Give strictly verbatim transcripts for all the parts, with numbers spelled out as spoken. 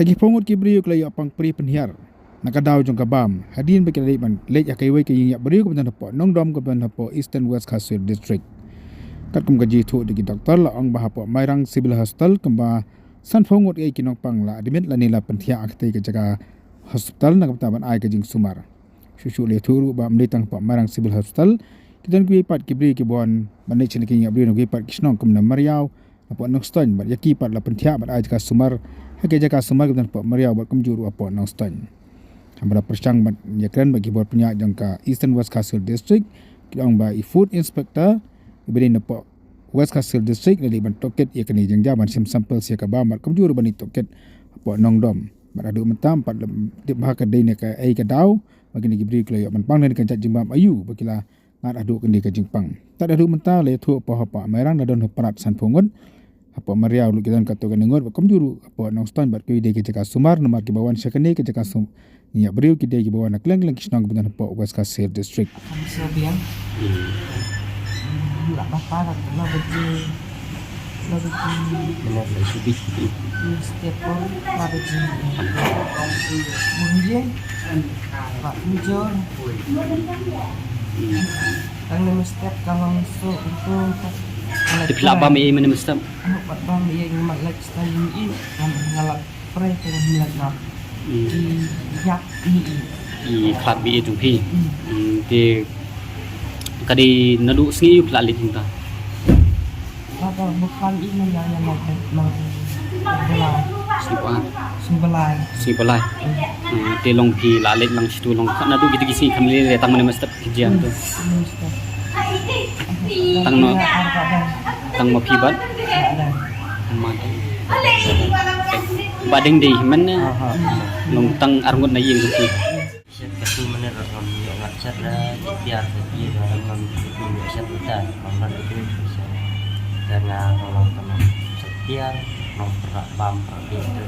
Ki phew ngut ki briew ki la ïoh pang pri pynhiar na ka daw jong ka bam hadien ba ki la dei ban leit ha kawei ka ïing ïap briew kaba don hapoh Nongdom kaba don hapoh Eastern West Khasi Hills District. Katkum ka jingïathuh da ki doktor la ong ba hapoh Mairang Civil Hospital kumba san phew ngut ki nongpang la admit lane la pynthiah ha katei ka jaka hospital na ka bynta ban ai ka jingsumar. Shuh shuh la ïathuh ruh ba ym dei tang hapoh Mairang Civil Hospital, ki don kiwei pat ki briew kiba wan ban leit sha kine ki ïing ïap briew na kiwei pat ki shnong kum na Mariaw, hapoh Nongstoiñ bad ïa ki pat la pynthiah bad ai jaka sumar ha ki jaka sumar kiba don hapoh Mariaw bad kumjuh ruh hapoh Nongstoiñ. Haba la pyrshang bad ïakren bad ki bor pynïaid jong ka Eastern West Khasi Hills District, ki ong ba i Food Inspector iba dei na hapoh West Khasi Hills District la dei ban tohkit ïa kane ka jingjia ban shim sample sha ka bam bad kumjuh ruh ban ïa tohkit hapoh Nongdom. Bad haduh mynta ym pat la tip bha ka dei na kaei ka daw ba kine ki briew ki la ïoh ban pang lane ka jait jingbam aïu ba ki la ngat haduh kane ka jingpang. Tad haduh mynta la ïathuh ba hapoh Mairang la don hapoh Palat san phew ngut, hapoh Mariaw ruh ki don katto katne ngut bad kumjuh ruh hapoh Nongstoiñ bad kiwei de ki jaka sumar namar kiba wan sha kane ka jaka sum ïa briew ki dei kiba wan na kylleng kylleng ki shnong kiba don hapoh West Khasi Hills District. Kami sio biang. Hmm. Lah bapa lah, lah baje. Lah baje. Benar lah, subi. Hmm, setiap pun lah baje. Mungkin. Pak Mujo. Hmm. Tang ne mestep ka long so itu. Te phi lah bam ïa i mane mestep? Ano pat bam ïa i mat lek style i. Kan ngalat pre te mlet na. Hmm. I yak i i. I khlad bi i jong phi. Hmm. Hmm, te ka dei naduh sngi ïa phi lah leit mynta? Lada bukan i nang yang yang leit nang. Belai. Sngi ba lai. Sngi ba lai. Hmm. Hmm, te long phi lah leit lang shitu long naduh kita ki sngi kham lei lei tang mane mestep ki jia tu. Hmm, mestep. Tang no. Tang ma phi bad? Ma dei. Ba deng dei man ne. Aha. Long tang arngut na ïing tu. Shet ka tu mane ro ngam ïoh ngat shet da, tiar ka ti da ngam tu ïoh shet da, ngam ban tu shet. Da nga ngam long ka nong shet tiar, nong prak bam prak ti tu.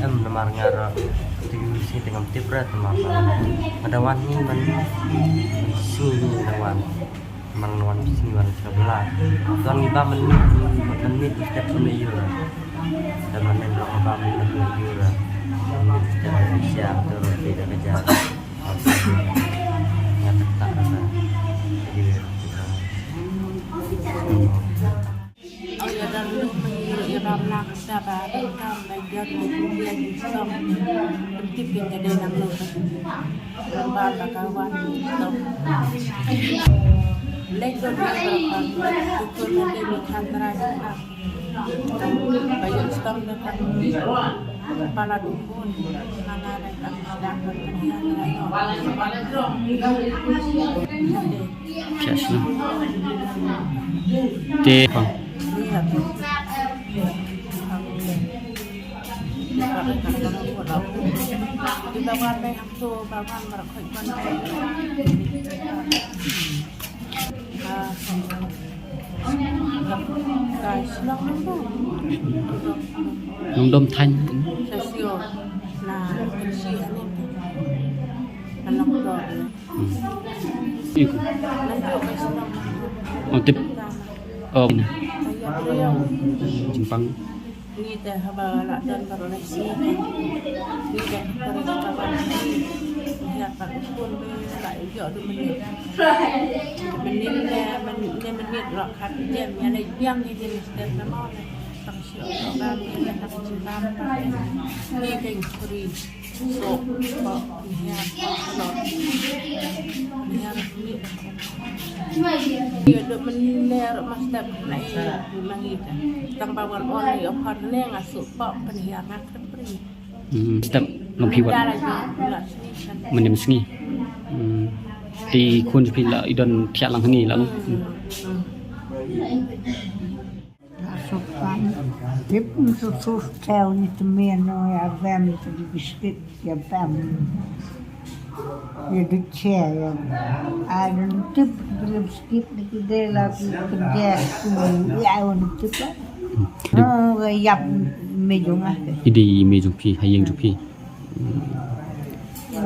Em namar nga ro tu ïoh shet ngam tip ra namar nga da wan ni man shu ni da wan. Mang wan sini wan sebelah. Tuan ni ba menit, menit step pun iya. Dan menit rong ba menit pun iya. Menit step Malaysia tu roti dah kerja. Yang tak rasa. Iya. Ïa dang lu mih ïa ba mlak da ba kam ba jot ba jia ji song. Pynti pynti dei nang lu ba ba ka wan song. Lek dot ïa ba ka ku ku na dei mi khan trai na. Ba ïa song da ka pala dukun. Mana da ka da ka. Te pang. Nongdom Thaiñ. Hmm. Iku. Oh, tip. Oh, ina. Jingpang. Hmm, step long phi wat. Mynne mynne sngi. Hmm. Te khun phi la i don thiah lang hangne la. Hmm. Asup kan. Tip susu teu ni temian no ya bem tu biskit ya bem. Ya duche ya. Adon tip biskit ni kide la ki kerja tu ya on tip la. Oh, ya mejong ah. Ide mejong phi, ha ïing jong phi.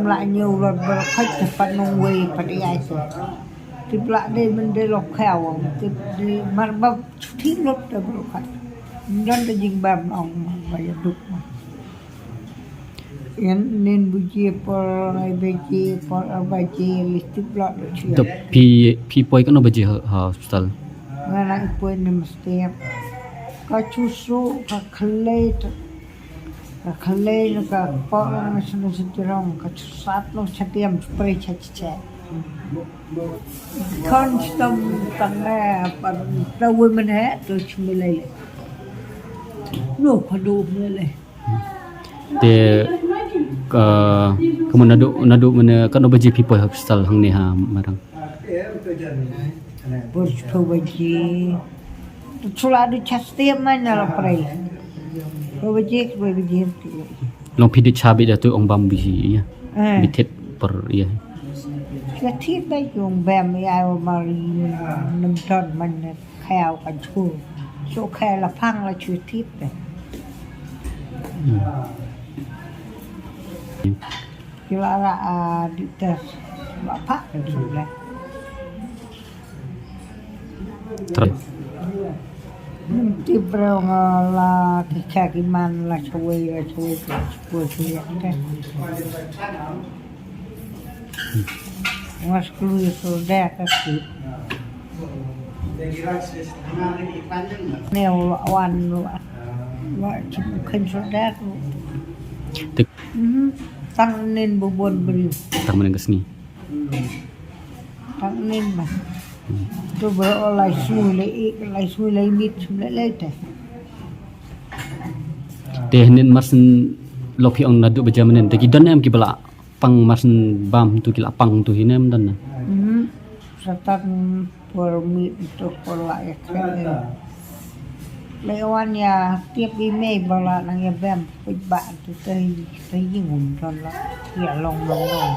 Mla ñiew lot bro khat te pat nong wei pat ya itu. Tip la de men de lo khaw tip de mar ba chuti lot de bro khat. Don ka jingbam ong ma ba ïa duk ma. Ïa nin baje por, ngai baje por, ar baje listip blot. Te phi, phi poi katno baje ha, ha hospital? Nga nang poi nim step. Ka chusu, ka khlei, ka khlei na ka por na sunu sunu rong, ka chusat lo chatiam, spray cha cha. Kon stom tang eh, par ta wui men he, tu chmilai. No, padu mele. Te ka, ka mo nadu, nadu mene, katno baje phi poi hospital hangne ha Mairang? Por chuphew baje. Tu chula du chas tiap man na la prai. Phew baje, phew baje. Long phi di cha bi da tu ong bam bi ïa. Eh. Bi thied por ïa. Ka thied ba ong bam ïa, mar nem ton man. Khaw ka chu. Chu khaw la phang la chu tip te. Hmm. Ki la ra, ah, di te. Ba phak te chu le. Tip rong la ki cha ki man la chu wei la chu wei chu wei chu wei te. Ngas kulu itu deh kasi. Ne wan wa cuma kan sudah tu. Tik. Mhm. Tang nin bubun beri. Tang mana kasni? Tang nin bah. Tu bro lai sui lai ik lai sui lai mit sui lai lai teh. Te nin marsin lo phi ong nadu baje manen te ki don em ki bala. Pang mas bam tu ki la pang tu hi nem dan na. Mhm. Satan por mi tu por la ek. Le wan ïa tiap i mei bala nang ïa bam put ba tu te te ying um ton la. Ïa long long long.